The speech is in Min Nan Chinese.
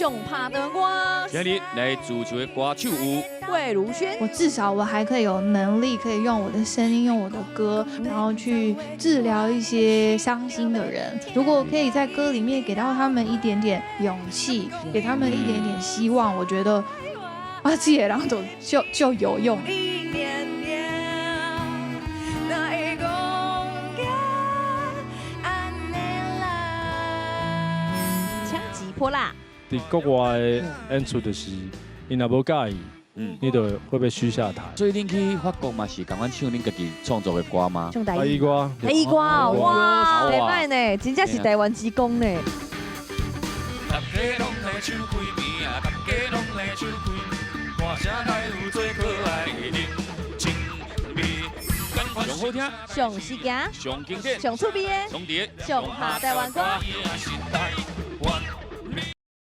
上拍台灣歌。今日來主持的歌手有魏如萱。我至少我還可以有能力，可以用我的聲音，用我的歌，然後去治療一些傷心的人。如果可以在歌裡面給到他們一點點勇氣，給他們一點點希望，我覺得啊，這個人就有用。一年年，哪會講甲按呢啦？槍擊潑辣。佇國外的演出就是，𪜶若無佮意，你就會被噓下台。所以恁去法國嘛是仝款唱恁家己創作的歌嗎？唱台語台語歌，台語歌哦，哇，袂䆀呢，真正是台灣之光呢。大家攏咧唱開邊啊，大家攏咧唱開，歌聲內有最可愛的人情味。上好聽，上時間，上經典，上趣味的，上佇上下台灣歌。時代。